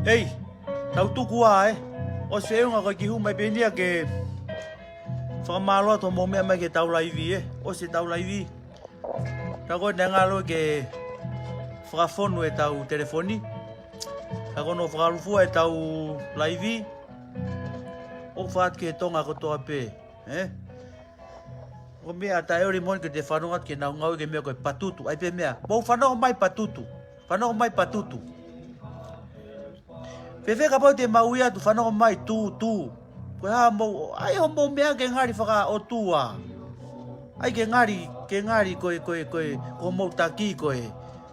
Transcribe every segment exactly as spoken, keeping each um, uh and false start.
Hei, tau tuku ā, ē. ʻOsi feʻunga ko e kiʻi hū mai pē eni ia ke fakamālō atu hoʻomou meʻa mai ki heʻetau laivi, ē. ʻOsi ʻetau laivi. Ka ko e naʻe ngalo ke fakafonu ʻetau telefoni. Ka ko hono fakalūkufua ʻetau laivi, ʻoku fai atu ki he Tonga kotoa pē, ē? Ko e meʻa taʻeʻoli moʻoni ke te fanongo atu ki heʻenau ngāue ki he meʻa ko e patutu. ʻAi pē meʻa. Mou fanongo mai patutu. Fanongo mai patutu. Fēfē kapau te mau ui atu fanongo mai tūtū. Ko e hā mou, ʻai hoʻomou meʻa ke ngali fakaʻotua. ʻAi ke ngali, ke ngali ko e, ko e, ko e, ko hoʻomou taki ko e.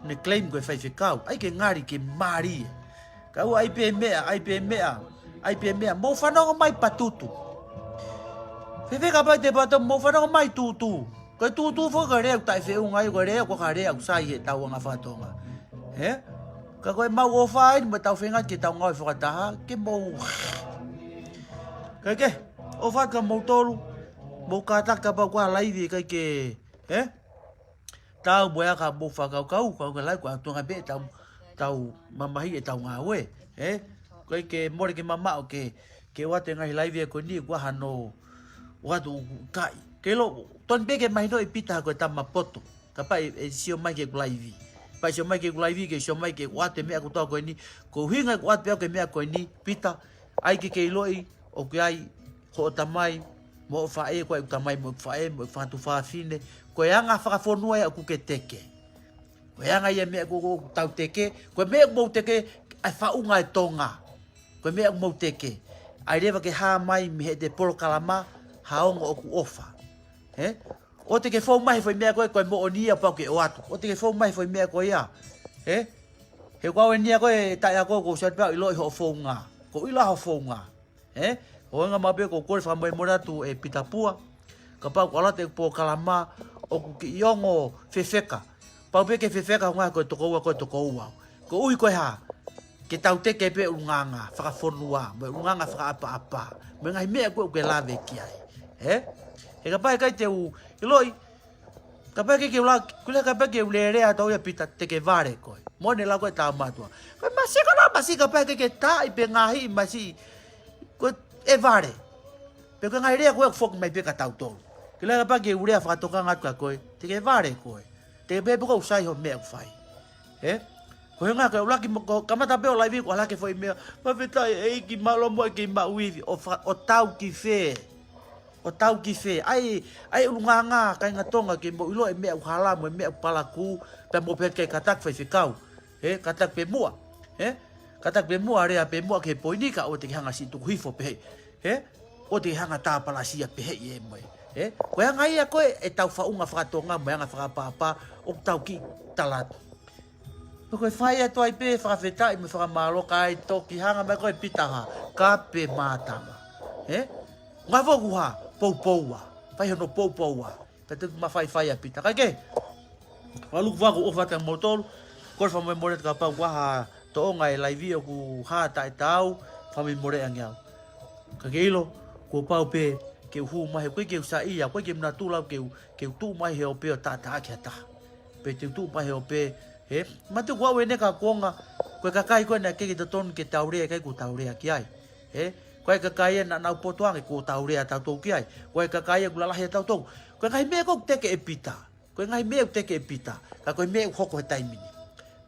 Ne claim ko e faifekau. ʻAi ke ngali ke mālie. Ka ʻoua ʻai pē meʻa, ʻai pē meʻa, ʻai pē meʻa. Mou fanongo mai patutu. Fēfē kapau te patutu, mou fanongo mai tūtū. Ko e tūtū foki ko e lea ʻoku taʻefeʻunga ai, ko e lea ʻoku ʻikai ko ha lea ʻoku sai heʻetau anga faka-Tonga. Ē? Ka ko e mau ʻofa eni mo ʻetau feinga ke tau ngāue fakataha, ke mou. Kae kehe, ʻofa atu kia moutolu, mou kātaki kapau ko ha laivi ʻikai ke, ē? Tau mo e aka mou fakakaukau, kau ke lai ko e ʻOtua pē tau, tau mamahi ʻetau ngāue, ē? ʻIkai ke mole ke mamaʻo ke, ke ʻoatu e ngaahi laivi ko eni, ko hano, ʻoatu kai. Ke lo, tonu pē ke mahinoʻi Pita ko e tama poto. Kapau ʻe, ʻe sio mai ki heʻeku laivi. Kapau ʻe sio mai ki heʻeku laivi, ke sio mai ke ʻoatu e meʻa kotoa ko eni. Ko e ʻuhinga ʻoku ʻoatu pē au ki he meʻa ko eni, Pita, ʻai ke ke ʻiloʻi, ʻoku ʻi ai, hoʻo tamai, mo hoʻo faʻē, ko ʻeku tamai, mo ʻeku faʻē, mo ʻeku fanga tuofāfine. Ko e anga fakafonua ia ʻoku ke teke. Ko e anga ia e meʻa ʻoku, ʻoku tau teke, ko e meʻa ʻoku mou teke, ʻa e faʻunga e Tonga. Ko e meʻa ʻoku mou teke. ʻAi leva ke hā mai mei heʻete polokalama, ha ongo ʻoku ʻofa. Ē? ʻOua te ke fou mai he foʻi meʻa ko ē, ko e moʻoni ia pau ke ʻoatu. ʻOua te ke fou mai he foʻi meʻa ko ia. Ē? He ko au eni ia ko e taʻe ako ko u sio atu pē au ʻiloʻi hoʻo founga. Ko u ʻilo hoʻo founga. Ē? ʻUhinga maʻu pē ko u kole fakamolemole atu ʻe Pita Pua. Kapau ʻoku ʻalu atu e polokalama ʻoku kiʻi ongo fefeka. Pau pē ke fefeka hoʻo ngaahi ko e tokoua, ko e tokoua. Koeʻuhi ko e hā, ke tau teke pē ʻulungaanga fakafonua, mo e ʻulungaanga fakaʻapaʻapa, mo e ngaahi meʻa ko ē ʻoku ke lave ki ai. Ē? He kapau ʻe ʻikai te u ʻiloʻi, kapau ʻe ʻikai ke u la, kule kapau ke u lele atu ia Pita te ke vale koe. Mo ne lau ko e tau mātuʻa. Ko e masi ka la masi kapau ʻe ʻikai ke taaʻi pē ngaahi masi, ko e vale. Pe ko e ngaahi lea ko ē ʻoku foki mai pē kia tautolu. Kule kapau ke u lea fakatokanga atu kia koe, te ke vale koe. Te ke pehē pē ʻoku sai hoʻo meʻa ʻoku fai. Ē? Ko e ʻuhinga ko e ʻuluaki mo, ko e kamata pē ʻo laivi ko e ʻalu hake e foʻi meʻa. Fakafetaʻi ʻEiki mālō muʻa ke maʻu ivi. ʻO fa-, ʻo tau ki fē. ʻO tau ki fē. ʻAi, ʻai ʻulungaanga kāinga Tonga ke mou ʻilo e meʻa ʻoku hala mo e meʻa ʻoku palakū. Pea mou pehē ʻikai kātaki faifekau. Ē, kātaki pē muʻa. Ē? Kātaki pē muʻa, lea pē muʻa ki he poini ka ʻoua te ke hanga siʻi tuku hifo pehē. Ē? ʻOua te ke hanga tāpalasia pehē ʻe moe. Ē? Ko e anga ia ko ē ʻetau faʻunga faka-Tonga mo e anga fakaʻapaʻapa ʻoku tau kiʻi tala atu. Ko e fai atu ai pē fakafetaʻi mo e fakamālō kae toki hanga mai ko ē Pita ha kape mātama. Ē? Ngā foku ha poupoua. Fai hono poupoua. Pea te mafai fai ʻa Pita. Kae kehe. Fakalūkufua, ʻofa atu kia moutolu. Kole fakamolemole atu kapau ʻoku ʻi ai ha tōʻonga e laivi ʻoku hā taʻetaau, fakamolemole ange au. Ka ke ʻilo, kuo pau pē ke u hū mai he ʻoku ʻikai ke u saiʻia, ʻoku ʻikai ke u natula au ke u, ke u tuʻu mai he ope ʻo taʻataʻaki ha taha. Pe te u tuʻu mai he ope, ē? Mātuʻa, ko au eni ka kuonga, ko e kakai ko ē naʻe ʻikai ke totonu ke tau lea, ʻikai ke tau lea ki ai. Ē? Ko e kakai ē naʻa nau poto ange kuo tau lea tautolu ki ai. Ko e kakai ē kuo lalahi ʻa tautolu. Ko e ngaahi meʻa ʻoku teke ʻe Pita. Ko e ngaahi meʻa ʻoku teke ʻe Pita. Ka ko e meʻa ʻoku hoko he taimi ni.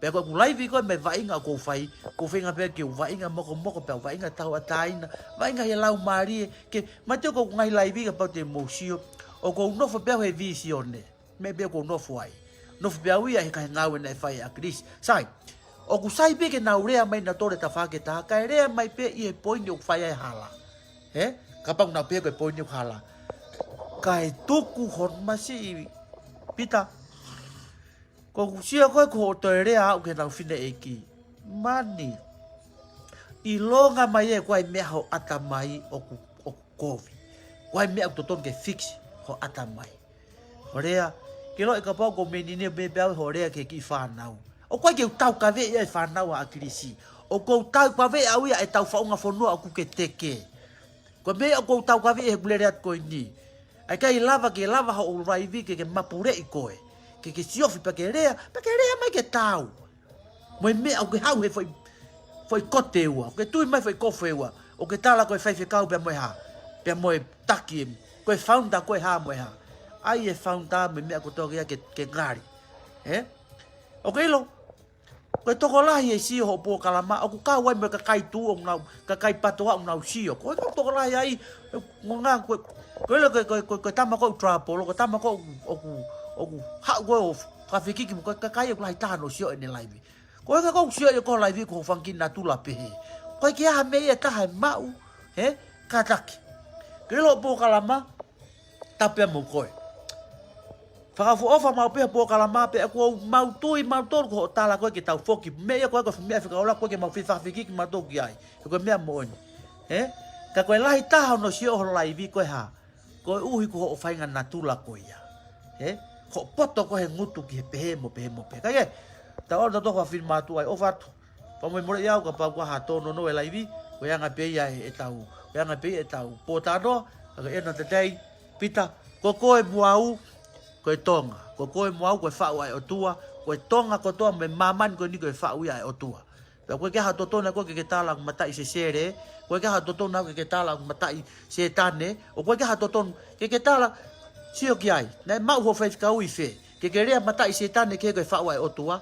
Pea ko ʻeku laivi ko ē mo e vaʻinga ʻoku ou fai, ʻoku ou feinga pē ke u vaʻinga mokomoko, pea u vaʻinga tauʻatāina, vaʻinga he laumālie, ke mātuʻa ko ʻeku ngaahi laivi kapau te mou sio, ʻoku ou nofo pē au he vīsone. Meʻa pē ʻoku ou nofo ai. Nofo pē au ia he ngaahi ngāue naʻe fai ʻe ʻAkilisi. Sai. ʻOku sai pē ke nau lea mai nautolu he tafaʻaki ʻe taha, kae lea mai pē ʻi he poini ʻoku fai ai e hala. Ē? Kapau naʻa nau pehē ko e poini ʻoku hala. Kae tuku hono masiʻi Pita. Ko ʻeku sio ko ē ko hoʻo toe lea ʻaʻau ki heʻetau fineʻeiki. Mani. ʻIlonga mai ē ko e hā e meʻa ho ʻatamai ʻoku, ʻoku kovi. Ko e hā e meʻa ʻoku totonu ke fix ho ʻatamai. Hoʻo lea, ke ʻilo ē kapau ko e meʻa ni ne meʻa pē ʻaʻau hoʻo lea ki he kiʻi fānau. ʻOku ʻikai ke u taukaveʻi ʻa e fānau ʻa ʻAkilisi. ʻOku ou taukaveʻi ʻaʻau ia ʻetau faʻunga fonua ʻoku ke teke. Ko e meʻa ʻoku ou taukaveʻi heʻeku lele atu ko eni. ʻIkai lava ke lava hoʻo laivi ke ke mapuleʻi koe. Ke ke siofi pea ke lea, pea ke lea mai ke tau. Mo e meʻa ʻoku ke haʻu he foʻi, foʻi kote ua. ʻOku ke tui mai foʻi kofe ua. ʻOku ke tala ko e faifekau pea mo e hā. Pea mo e taki ē. Ko e founder ko e hā mo e hā. ʻAi e founder mo e meʻa kotoa ke, ke, ke ngali. Ē? ʻOku ke ʻilo. Ko e tokolahi e sio hoʻo polokalama, ʻoku kau ai mo e kakai tuʻu ʻoku nau, kakai PTOA ʻoku nau sio. Ko e kau tokolahi ai, ngā ko, ko e, ko e, ko e, ko e tama ko ē ʻoku trouble, ko e tama ko ē ʻoku, ʻoku, ʻoku haʻu ko ē ʻo fakafekiki mo e kakai ʻoku lahi taha hono sio ʻene laivi. Ko e kakai ʻoku sio ʻi hoʻo laivi ko e fanga kiʻi natula pehē. Ko e ke aha meʻa ia taha e maʻu, he, kātaki. Ke ʻilo hoʻo polokalama, tapu pea mo koe. Fakaʻofoʻofa maʻu pē hoʻo polokalama pea ʻoku ou mautui mautolu ko hoʻo tala ko ē ke tau foki. Meʻa ia ko ē ko e meʻa fekauʻaki ko ē ke mau fefakafekiki mautolu ki ai. He ko e meʻa moʻoni. Ē? Ka ko e lahi taha hono sio ho laivi ko e hā. Koeʻuhi ko hoʻo faʻahinga natula ko ia. Ē? Hoʻo poto ko ē he ngutu ki he pehē mo pehē mo pehē. Kae kehe, tau ʻalu tautolu ʻo fakafinemātuʻa ai ʻofa atu. Fakamolemole ʻiate au kapau ʻoku ʻi ai ha tōnounou e laivi, ko e anga pē ia ʻetau, ko e anga pē ia ʻetau pōtalanoa, ka ko e end of the day, Pita, ko koe mo au, ko e Tonga. Ko koe mo au, ko e faʻu ʻa e ʻOtua, ko e Tonga kotoa mo e māmani ko eni ko e faʻu ia ʻa e ʻOtua. Pea ʻoku ʻikai ke ʻi ai ha totonu ʻaʻau ke ke tala ʻoku mataʻi Sesele, ʻoku ʻikai ke ʻi ai ha totonu ʻaʻau ke ke tala ʻoku mataʻi Sētane, ʻoku ʻikai ke ʻi ai ha totonu ke ke tala sio ki ai. Naʻe maʻu hoʻo faifekau ʻi fē, ke ke lea mataʻi Sētane ke ko e faʻu ʻa e ʻOtua.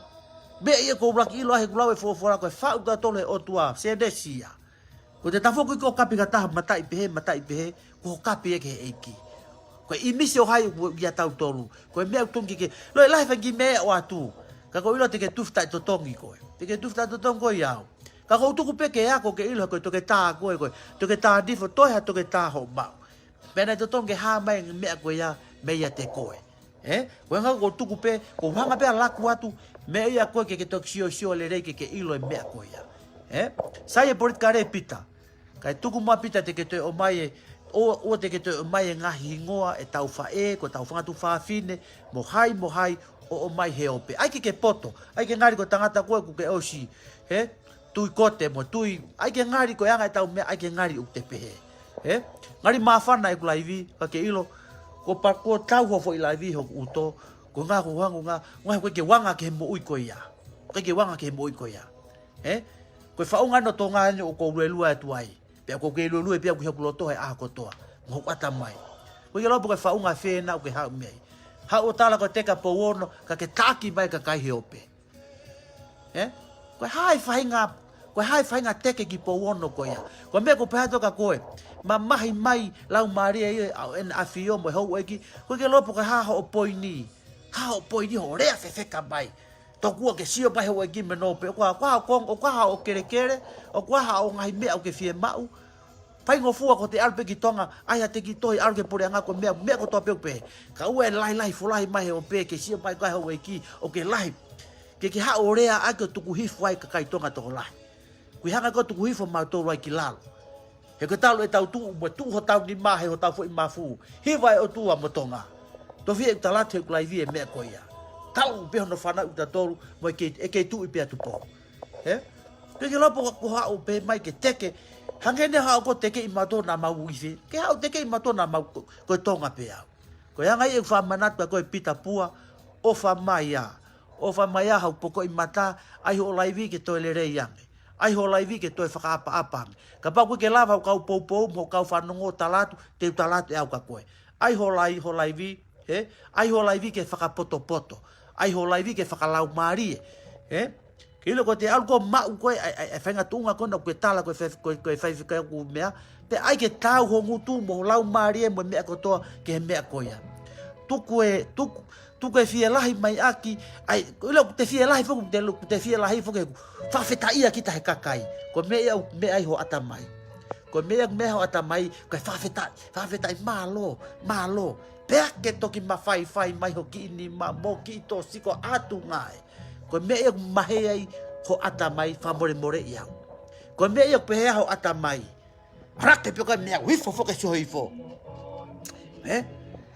Meʻa ia ʻoku ou ʻuluaki ʻilo ai heʻeku lau e folofola ko e faʻu tautolu ʻe he ʻOtua, Sēnesi ia. Ko ʻete tafoki ko ē ʻo kapi ki ha taha mataʻi pehē, mataʻi pehē, ko hoʻo kapi ia ki he ʻEiki. Ko e ʻīmisi ʻo hai ʻoku ʻiate kitautolu. Ko e meʻa ʻoku totonu ke ke, ʻilo ʻe lahi e fanga kiʻi meʻa ʻe ʻoatu. Ka ʻoku ou ʻilo te ke tufi taʻetotongi koe. Te ke tufi taʻetotongi koe ʻiate au. Ka ʻoku ou tuku pē ke ako ke ʻilo ko e toketā koe, ko e toketā Nifo, toe ha toketā hoʻo maʻu. Pea naʻe totonu ke hā mai e meʻa ko ia meiate koe. Ē? Ko e ʻuhinga ʻoku ou tuku pē, ʻoku ou hanga pē ʻo laku atu, meʻa ia ko ē ke ke toki siosio lelei ke ke ʻilo e meʻa ko ia. Ē? Sai e politikale Pita. Kae tuku muʻa Pita te ke toe ʻomai e, ʻo, ʻo te ke toe ʻomai e ngaahi hingoa ʻetau faʻē, ko ʻetau fanga tuofāfine, mo hai, mo hai, ʻo ʻomai he ope. ʻAi ke ke poto, ʻai ke ngali ko e tangata ko ē ʻoku ke ʻosi. Ē? Tui kote mo tui, ʻai ke ngali ko e anga ʻetau meʻa, ʻai ke ngali ʻoku te pehē. Ē? Ngali māfana ʻeku laivi, ka ke ʻilo, ko pa ko tau ho foʻi laivi hoku ʻuto, ko e ʻuhinga, ko e ʻuhinga, ko e ʻuhinga, ʻoku ʻikai ke u anga ki he moʻui ko ia. ʻOku ʻikai ke u anga ki he moʻui ko ia. Ē? Ko e faʻunga ʻo Tonga eni ʻoku ou luelue atu ai. Pea ʻoku ou kei luelue pē au ki hoku loto he ʻaho kotoa. Mo hoku ʻatamai. ʻOku ʻikai ke ʻilo pe ko e faʻunga fē ena ʻoku ke haʻu mei ai. Haʻu ʻo tala ko e teka pou ono, ka ke taki mai e kakai he ope. Ē? Ko e hā e faʻahinga, ko e hā e faʻahinga teke ki pou ono ko ia. Ko e meʻa ʻoku ou pehē atu kia koe. Mamahi mai laumālie ia ʻa ʻEne ʻAfio mo e houʻeiki. ʻOku ʻikai ke ʻilo pe ko e hā hoʻo poini. Hā hoʻo poini hoʻo lea fefeka mai. Tokua ke sio mai houʻeiki mo e nōpele. ʻOku ʻi ai, ʻoku ʻi ai hoʻo kong, ʻoku ʻi ai hoʻo kelekele. ʻOku ʻi ai hoʻo ngaahi meʻa ʻoku ke fiemaʻu. Faingofua ko ʻete ʻalu pē ki Tonga, ʻai haʻate kiʻi tohi ʻalu ki he puleʻanga ko e meʻa, meʻa kotoa pē ʻoku pehē. Ka ʻoua ʻe lahilahi, folahi mai he ope ke sio mai ko e houʻeiki, ʻoku ke lahi. Ke ke haʻu ʻo lea ʻaki ʻo tuku hifo ai e kakai Tonga tokolahi. Ko e ʻuhinga ko e tuku hifo mautolu ai ki lalo. He ko e talu ʻetau tuʻu, mo tuʻu hotau nima he hotau foʻi mafu. Hiva e ʻOtua mo Tonga. Tofiʻa ʻeku tala atu heʻeku laivi e meʻa ko ia. Talu pē hono fanauʻi kitautolu, mo e kei, ʻe kei tuʻi pē ʻa Tupou. Ē? ʻOku ʻikai ke ʻilo pe ko e hā ʻoku pehē mai ke teke. Hangē eni haʻo ko e tekeʻi mautolu naʻa mau ʻi fē. Ke haʻu tekeʻi mautolu naʻa mau ko, ko e Tonga pē au. Ko e anga ia ʻeku fakamanatu kia koe Pita Pua, ʻofa mai ā. ʻOfa mai ā haʻo pokoʻi mata, ʻai hoʻo laivi ke toe lelei ange. ʻAi hoʻo laivi ke toe fakaʻapaʻapa ange. Kapau ʻoku ʻikai ke lava hoʻo kau poupou, mo hoʻo kau fanongo ʻo tala atu, te u tala atu ʻe au kia koe. ʻAi hoʻo lai, hoʻo laivi, Ē? ʻAi hoʻo laivi ke fakapotopoto. ʻAi hoʻo laivi ke fakalaumālie. Ē? Ke ʻilo ko ʻete ʻalu ko ē ʻo maʻu ko ē, ʻa e, ʻa e, ʻa e faʻahinga tuʻunga ko ena ʻoku ke tala ko e fai, ko e, ko e faifekau ʻoku meʻa. Pea ʻai ke tau ho ngutu mo ho laumālie mo e meʻa kotoa ki he meʻa ko ia. Tuku e, tuku, tuku e fielahi mai ʻaki, ʻai, ʻilo ʻoku te fielahi foki, te lu-, ʻoku te fielahi foki he fakafetaʻia kita he kakai. Ko e meʻa ia ʻoku meʻa ai ho ʻatamai. Ko e meʻa ʻoku meʻa ho ʻatamai, ko e fakafetaʻi, fakafetaʻi, mālō, mālō. Pea ke toki mafaifai mai ho kiʻi nima mo kiʻi tōsiko atu ngae. Ko e meʻa ia ʻoku mahei ai ho ʻatamai, fakamolemoleʻi au. Ko e meʻa ia ʻoku pehē ho ʻatamai. Rake pē ko e meʻa ʻoku hifo foki e sio hifo. Ē?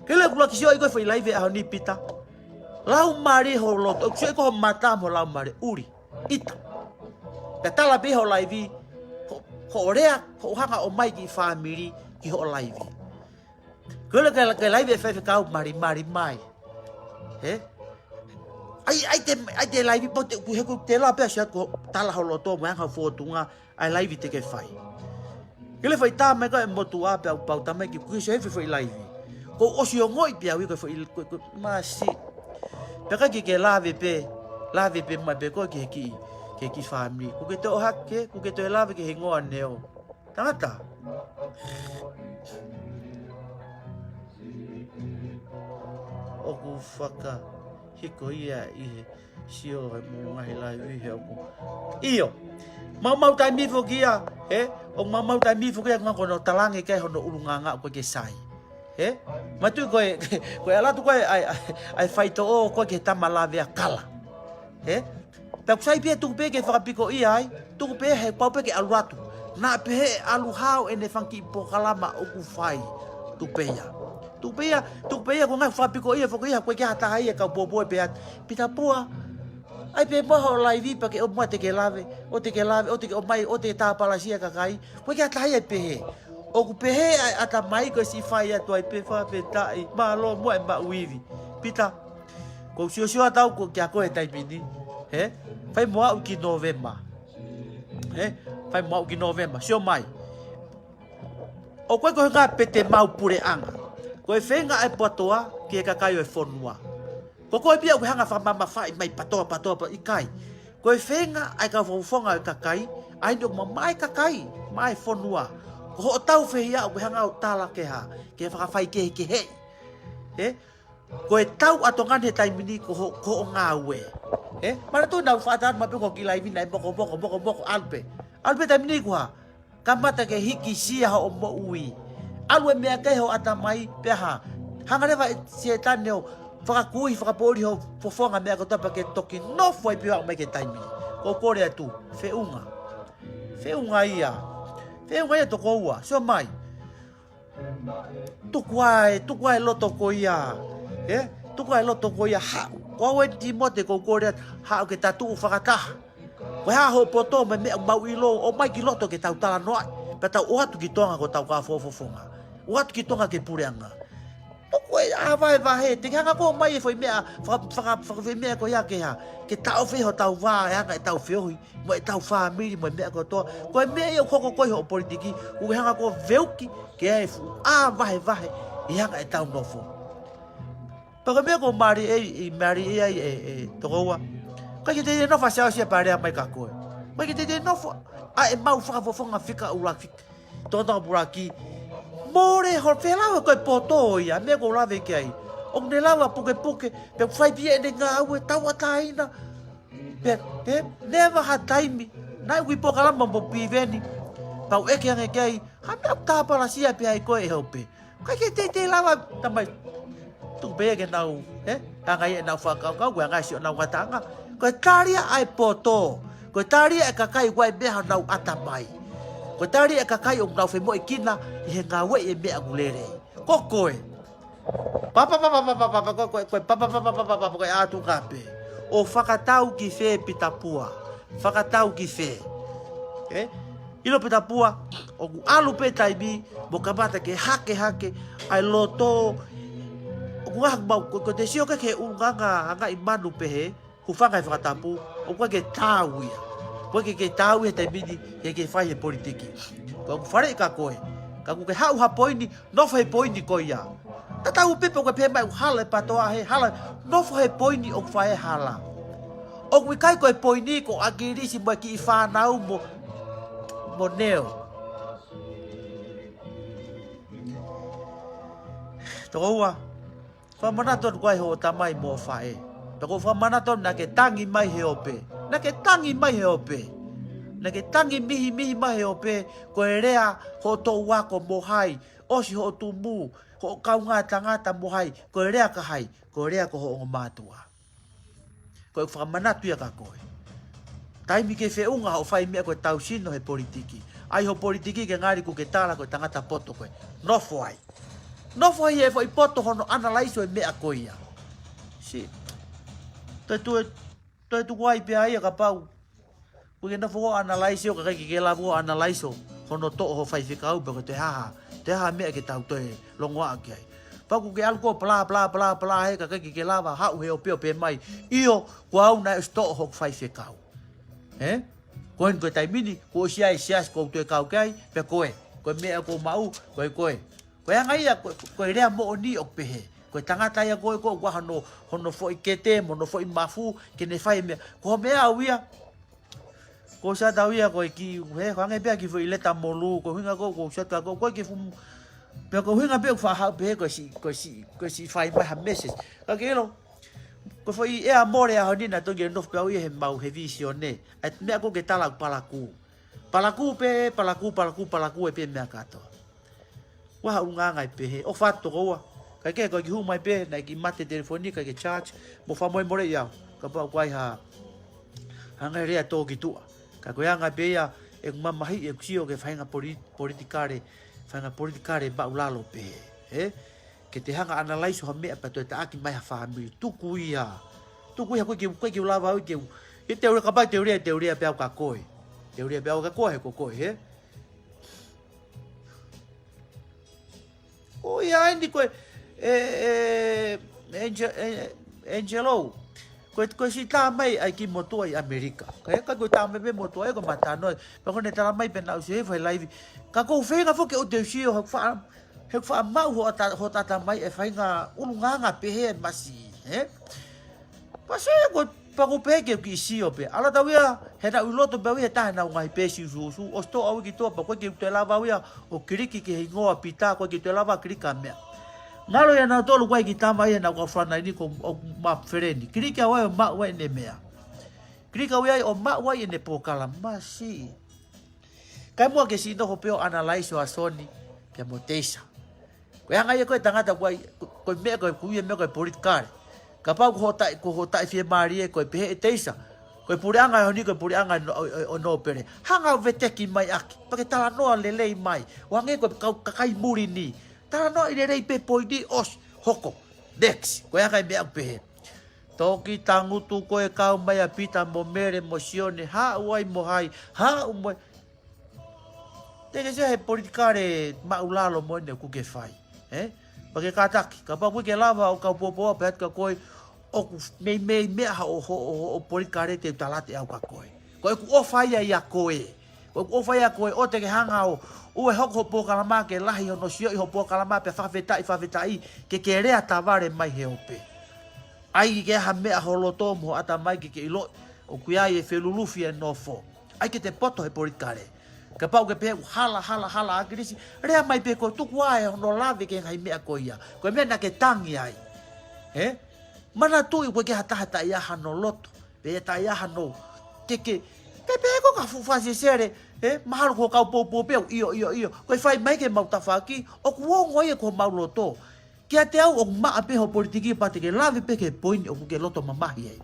Ke lea kuo laki sio ʻi ko e foʻi laivi ʻaho ni Pita. Laumālie ho loto, ʻoku sio ʻi ko ho mata mo laumālie ʻuli. ʻIta. Pea tala pē ho laivi, ho, hoʻo lea, hoʻo hanga ʻo ʻomai ki fāmili, ki hoʻo laivi. Ko e lea ke, ke laivi e faifekau malimali mai. Ē? ʻAi, ʻai te, ʻai te laivi pau te, kuo heku te la pea siat ko tala ho loto mo e anga ho fōtunga, ʻai laivi te ke fai. Ke le fai tā mai ka e motuʻa pea u pau tā mai ki kuo sio he foʻi laivi. Ko ʻosi ongoʻi pē au ia ko e foʻi, ko, ko, masi. Pea ka ke ke lave pē, lave pē mai pē ko e ki he kiʻi, ki he kiʻi fāmili. Kuo ke toe ʻohake, kuo ke toe lave ki he hingoa Neo. Tangata. ʻOku fakahiko ia ʻi he sio he mo ngaahi laivi he ʻoku. ʻIo. Maumau taimi foki ia, ē? ʻOku maumau taimi foki ia ngā kono talange kai hono ʻulungaanga ʻoku ke sai. Ē? Matu ko e, ko e ʻalu atu ko e, ʻai, ʻai, ʻai faitoʻo ko e ke tama lave ʻa kala. Ē? Pea ʻoku sai pē tuku pē ke fakapiko ia ai, tuku pē he pau pē ke ʻalu atu. Naʻa pehē ʻalu hao ʻene fanga kiʻi polokalama ʻoku fai. Tuku pē ia. Tuku pē ia, tuku pē ia ko e ngaahi fakapiko ia, foki ia, ko e ke hata hai e kau pōpō e pē atu. Pita Pua, ʻai pē mo ho laivi pea ke ʻomai te ke lave, ʻo te ke lave, ʻo te ke ʻomai, ʻo te tāpalasia kakai. Ko e ke hata hai e pehē. ʻOku pehē ʻa e ʻatamai ko e siʻi fai atu ai pē fakafetaʻi, mālō mo e maʻu ivi. Pita, ko u siosio atu au ko kia koe he taimi ni. Ē? Fai mo aʻu ki Nōvema. Ē? Fai mo aʻu ki Nōvema. Sio mai. ʻOku ʻikai ko e ngā pē te mau puleʻanga. Ko e feinga ʻa e PTOA ki he kakai ʻo e fonua. Ko koe pē ia ʻoku ke hanga fakamamafaʻi mai PTOA, PTOA, PTOA, ʻikai. Ko e feinga ʻa e kau fakafofonga ʻo e kakai, ʻa eni ʻoku mamaʻo e kakai, maʻa e fonua. Ko hoʻo tau fehiʻa ʻoku ke hanga ʻo tala ke hā, ke fakafaikehekeheʻi. Ē? Ko e tau ʻa Tonga ni he taimi ni ko ho, ko hoʻo ngāue. Ē? Manatuʻi naʻa ku faʻa tala mai pē ko e kiʻi laivi naʻe moko, moko, moko, moko, ʻalu pē. ʻAlu pē taimi ni ko e hā, kamata ke hikisia hoʻo moʻui. ʻAlu e meʻakai ho ʻatamai pea hā. Hanga leva ʻe Sētane ʻo fakakūʻi, fakapoʻuli ho fofonga meʻa kotoa pea ke toki nofo ai pē ʻo mai ki he taimi ni. Ko u kole atu, feʻunga. Feʻunga ia. Feʻunga ia tokoua. Sio mai. Tuku ā e, tuku ā e loto ko ia. Ē? Tuku ā e loto ko ia haʻu. Ko au eni Tīmote ko u kole atu, haʻu ke ta tuʻu fakataha. Ko e hā hoʻo poto mo e meʻa ʻoku mau ʻilo, ʻomai ki loto ke tau talanoaʻi. Pea tau ō atu ki Tonga ko hotau kau fakafofonga. ʻO atu ki Tonga ki he puleʻanga. Tuku e ʻā vahevahe, te ke hanga ʻo ʻomai e foʻi meʻa, faka, faka, faka, foʻi meʻa ko ia ke hā. Ke taʻofi hotau vā, e anga ʻetau feohi, mo ʻetau fāmili, mo e meʻa kotoa. Ko e meʻa ia ʻoku hoko ko ē hoʻo politiki, ʻoku ke hanga ʻo veuki, ke ʻai e fuʻu ʻā vahevahe, ʻi he anga ʻetau nofo. Pea ko e meʻa ʻoku mālie ʻi, ʻi mālie ai e, e tokoua. ʻIkai ke te nofo ʻo siʻi ʻosi ʻa e palea mai kia koe. ʻIkai ke te nofo ʻa e mau fakafofonga fika ʻuluaki. Totonga pulaki. Mole ho felau ko e poto ia, meʻa ʻoku ou lave ki ai. ʻOku ne lava pukepuke, pea fai pē ʻene ngāue tauʻatāina. Pea, pea, never ha taimi. Naʻe ui polokalama mo Piveni. Pea u ʻeke ange ki ai, ha meʻa ʻoku tāpalasia pē ai koe ʻe hope. ʻIkai ke teitei lava tamai. Tuku pē ke nau, ē? Anga ia ʻenau fakakaukau, ko e anga siʻonau ngataʻanga. Ko e tali ia ʻa e poto. Ko e tali ia ʻa e kakai ʻoku ʻi ai e meʻa honau ʻatamai. Ko e tali ia ʻa e kakai ʻoku nau femoʻuekina ʻi he ngāueʻi e meʻa ʻoku lelei. Ko koe. Papa, papa, papa, papa, ko, ko, ko, papa, papa, papa, papa, ko e ʻatu kape. ʻO fakatau ki fē Pita Pua. Fakatau ki fē. Ē? ʻIlo Pita Pua, ʻoku ʻalu pē taimi, mo kamata ke hakehake, ʻa e loto, ʻoku ngā mau, ko, ko te sio ke ke ʻulungaanga, anga ʻi manu pehē, hūfanga he fakatapu, ʻoku ʻikai ke tau ia. ʻOku ʻikai ke, ke tau ia he taimi ni, ke, ke fai he politiki. Ko ʻeku faleʻi kia koe, ka ʻoku ke haʻu ha poini, nofo he poini ko ia. Tatau pē pe ko e pē mai ʻoku hala e PTOA he hala, nofo he poini ʻoku fai e hala. ʻOku ʻikai ko e poini ko ʻAkilisi mo e kiʻi fānau mo, mo Neo. Tokoua, fakamanatu atu ko ē hoʻo tamai mo faʻē. Pea ko e fakamanatu atu naʻa ke tangi mai he ope. Naʻa ke tangi mai he ope. Naʻa ke tangi mihimihi mai he ope, ko e lea hoʻo toʻu ako mo hai, ʻosi hoʻo tumu, hoʻo kaungā tangata mo hai, ko e lea ka hai, ko e lea ko hoʻo ongo mātuʻa. Ko e fakamanatu ia kia koe. Taimi ke feʻunga hoʻo fai meʻa ko e tau sino he politiki. ʻAi hoʻo politiki ke ngali ʻoku ke tala ko e tangata poto koe. Nofo ai. Nofo ai he foʻi poto hono analyze ʻo e meʻa ko ia. Si. Toe tuʻu, toe tuʻu ai pē ia kapau ʻoku ke nofo ʻo analyze ʻo ka ʻikai ke ke lava ʻo analyze ʻo hono toʻo hoʻo faifekau pe ko e toe hā, toe hā meʻa ke tau toe longoaʻa ki ai. Pea ʻoku ke ʻalu koe ʻo pala, pala, pala, pala he ka ʻikai ke ke lava haʻu he ope ʻo pehē mai, ʻio, ko au naʻe ʻosi toʻo hoku faifekau. Ē? Ko eni ko e taimi ni, kuo ʻosi ʻi ai e siasi ʻoku ou toe kau ki ai, pea ko e, ko e meʻa ʻoku ou maʻu, ko e, ko e. Ko e anga ia, ko, ko e lea moʻoni ʻoku pehē. Ko e tangata ia ko ē ʻoku ʻi ai hono, hono foʻi kete, mo hono foʻi mafu, ke ne fai e meʻa. Ko e meʻa ʻaʻau ia, ʻoku ou sio atu au ia ko e kiʻi, he, ko e anga pē ia kiʻi foʻi leta molu, ko e ʻuhinga ko, ʻoku ou sio atu au ko, ko e kiʻi fuʻu, pea ko e ʻuhinga pē ʻoku faʻa haʻu pē he ko e siʻi, ko e siʻi, ko e siʻi fai mai ha message. Ka ke ʻilo, ko e foʻi ʻea mole ʻaho ni naʻe toki nofo pē au ia he maʻu he vīsone. ʻA e meʻa ʻoku ke tala ʻoku palakū. Palakū pē, palakū, palakū, palakū ē pē meʻa kātoa. Ua ha ʻulungaanga ʻe pehē, ʻofa atu tokoua. Kae kehe ko e kiʻi hū mai pē, naʻe kiʻi mate telefoni, ʻikai ke charge, mou fakamolemoleʻi au. Kapau ʻoku ʻi ai ha, ha ngaahi lea tō ki tuʻa. Ka ko e anga pē ia, ʻeku mamahiʻi, ʻeku sio ki he faʻahinga poli-, politikale, faʻahinga politikale maʻulalo pē. Ē? Ke te hanga ʻo analyze ʻo ha meʻa pea toe taʻaki mai ha fāmili. Tuku ia. Tuku ia ko e kiʻi, ko e kiʻi lava au ke u. Ke te ule kapau te ule, te ule pē au kia koe. Te ule pē au kia koe, he ko koe, ē? ʻO ia eni ko e, e, e, Ange-, e, Angelo. Ko e, ko e siʻi tā mai ʻa e kiʻi motuʻa ʻi ʻAmelika. Ka e ka ko e tā mai pē motuʻa ē ko e matano. Pea ko ʻene tala mai pē naʻa ku sio he fai laivi. Ka ʻoku ou feinga foki ʻo te u sio he ʻoku faʻa, he ʻoku faʻa maʻu hoʻo ata-, hoʻo tala mai e faʻahinga ʻulungaanga pehē ʻa e masiʻi, ē? Pea sio ia ko, pea ʻoku ou pehē ke u kiʻi sio pē. ʻAlu atu au ia, he naʻa ku ʻi loto pē au ia he taha ʻenau ngaahi peesi usuusu. ʻOsi toʻo au ia ki tuʻa, pea ʻoku ʻikai ke u toe lava au ia ʻo kiliki ki he hingoa ʻo Pita, ʻoku ʻikai ke u toe lava ʻo kiliki ha meʻa. Ngalo ia nautolu ʻoku ʻi ai e kiʻi tama ia naʻa ku ʻalu ʻo fanongo ai ko ʻo, ʻo maʻu feleni. Kiliki au ai ʻo maʻu ai ʻene meʻa. Kiliki au ai ʻo maʻu ai ʻene polokalama, siʻi. Kae muʻa ke siʻi nofo pē ʻo analyze ʻa Soni pea mo Teisa. Ko e anga ia ko e tangata ʻoku ʻi ai, ko, ko e meʻa ko e, ko e meʻa ko e politikale. Kapau ko hoʻo taʻe, ko hoʻo taʻe fiemālie ko e pehē ʻe Teisa. Ko e puleʻanga ʻaho ni, ko e puleʻanga ʻo, ʻo, ʻo Nōpele. Hanga ʻo veteki mai ʻaki, pea ke talanoa lelei mai. ʻO hangē ko e kau kakai muli ni. Talanoaʻi lelei pē poini ʻosi, hoko. Next, ko e anga e meʻa ʻoku pehē. Toki tangutu koe kau mai ʻa Pita mo Mele mo Sione, haʻu ai mo hai, haʻu mo e. Te ke sio he politikale maʻulalo mo ʻene ʻoku ke fai. Ē? Pea ke kātaki, kapau ʻoku ke lava ʻo kau pōpō pē atu kia koe, ʻoku meimei meʻa hoʻo, hoʻo, hoʻo politikale te u tala atu ʻe au kia koe. Ko ʻeku ʻofa ia ʻia koe. Ko ʻeku ʻofa ia ʻia koe ʻo te ke hanga ʻo, ʻo ʻai hoʻo polokalama ke lahi hono sioʻi hoʻo polokalama pea fakafetaʻi, fakafetaʻi, ke ke lea tavale mai he ope. ʻAi ke ha meʻa ho loto mo ho ʻatamai ke ke ʻiloʻi, ʻoku ʻi ai e felulufi e nofo. ʻAi ke te poto he politikale. Kapau ʻoku ke pehē ʻoku hala, hala, hala ʻa ʻAkilisi, lea mai pē ko e tuku ā e hono lave ki he ngaahi meʻa ko ia. Ko e meʻa naʻa ke tangi ai. Ē? Manatuʻi ʻoku ʻikai ke ha taha taʻe ʻi ai hano loto. Pea taʻe ʻi ai hano. Ke ke. Pea pehē ko e ka fuʻu fakasesele. Ē? Mahalo ko e kau pōpō pē au, ʻio, ʻio, ʻio. Ko e fai mai ke mau tafaʻaki. ʻOku ongo ia ko homau loto. Kiate au ʻoku maʻa pē hoʻo politiki pea te ke lave pē ki he poini ʻoku ke loto mamahi ai.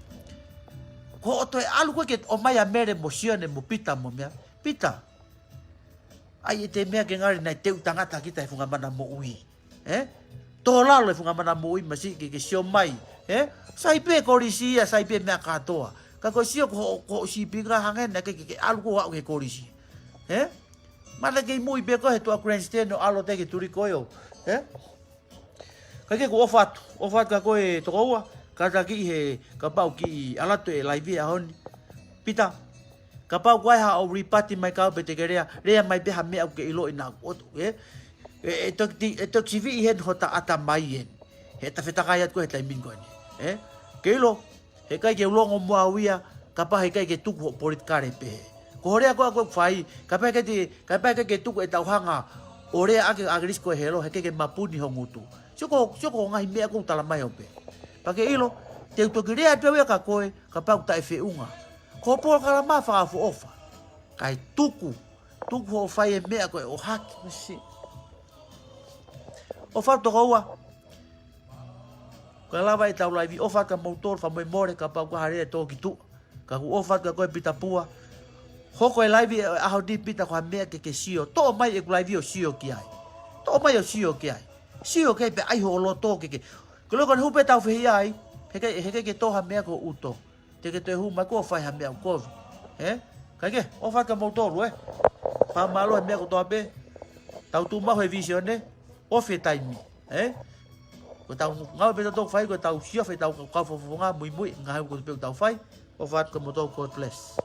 Ko hoʻo toe ʻalu koe ke ʻomai ʻa Mele mo Sione mo Pita mo meʻa. Pita. ʻAi ʻete meʻa ke ngali naʻe teu tangata kita he funga mana moʻui. Ē? Tō lalo he funga mana moʻui masiʻi ke ke sio mai. Ē? Sai pē kolisi ia, sai pē meʻa kātoa. Ka ko e sio ko hoʻo, ko hoʻo sīpinga hangē naʻe ʻikai ke, ke ʻalu koe ʻo aʻu ki he kolisi. Ē? Mana kei muʻi pē koe he tuʻa grandstand ʻo ʻalu atu ki he tuli koe ʻo. Ē? Kae kehe ʻoku ou ʻofa atu, ʻofa atu kia koe tokoua, kātaki he kapau kiʻi ʻalu atu e laivi he ʻaho ni. Pita, kapau ʻoku ʻi ai haʻo lipati mai kia au pe te ke lea, lea mai pē ha meʻa ʻoku ke ʻiloʻi naʻa ku ʻoatu, ē? ʻE, ʻe toki, ʻe toki siviʻi heni hota ʻatamai eni. He ta fetakai atu koe he taimi ni ko eni, ē? Ke ʻilo, heʻikai ke u longo mo au ia, kapau heʻikai ke tuku hoʻo politikale pehē. Ko hoʻo lea ko ē ʻoku ke fai, kapau heʻikai te, kapau heʻikai ke tuku ʻetau hanga ʻo lea ʻaki ʻa ʻAkilisi ko e helo, heʻikai ke mapuni ho ngutu. Sio ko, sio ko e ngaahi meʻa ʻoku ou tala mai ʻo pehē. Pea ke ʻilo, te u toki lea pē au ia kia koe, kapau ʻoku taʻefeʻunga. Ko hoʻo polokalama fakaʻofoʻofa. Kae tuku, tuku hoʻo fai e meʻa ko e ʻohake mo e sio. ʻOfa atu tokoua. Ko e lava ʻetau laivi, ʻofa atu kia moutolu, fakamolemole kapau ko ha lea ʻe tō ki tuʻa. Ka ʻoku ou ʻofa atu kia koe Pita Pua. Hoko e laivi ʻo e ʻaho ni Pita ko ha meʻa ke ke sio. Toʻo mai ʻeku laivi ʻo sio ki ai. Toʻo mai ʻo sio ki ai. Sio ki ai pea ʻai hoʻo loto ke ke. Ko e loko ne hupe tau fehi ai. He ke, he ke ke tō ha meʻa ko uto. Te ke toe hū mai kuo fai ha meʻa ʻoku kovi. Ē? Kae kehe, ʻofa atu kia moutolu, ē. Fakamālō he meʻa kotoa pē. Tau tuʻu maʻu he vīsone, ofi e taimi. Ē? Ko ʻetau ngāue pē ʻoku tau fai, ko ʻetau sio, fai ʻetau kau fofonga, muimui, ngāue kotoa pē ʻoku tau fai. ʻOfa atu kia moutolu, God bless.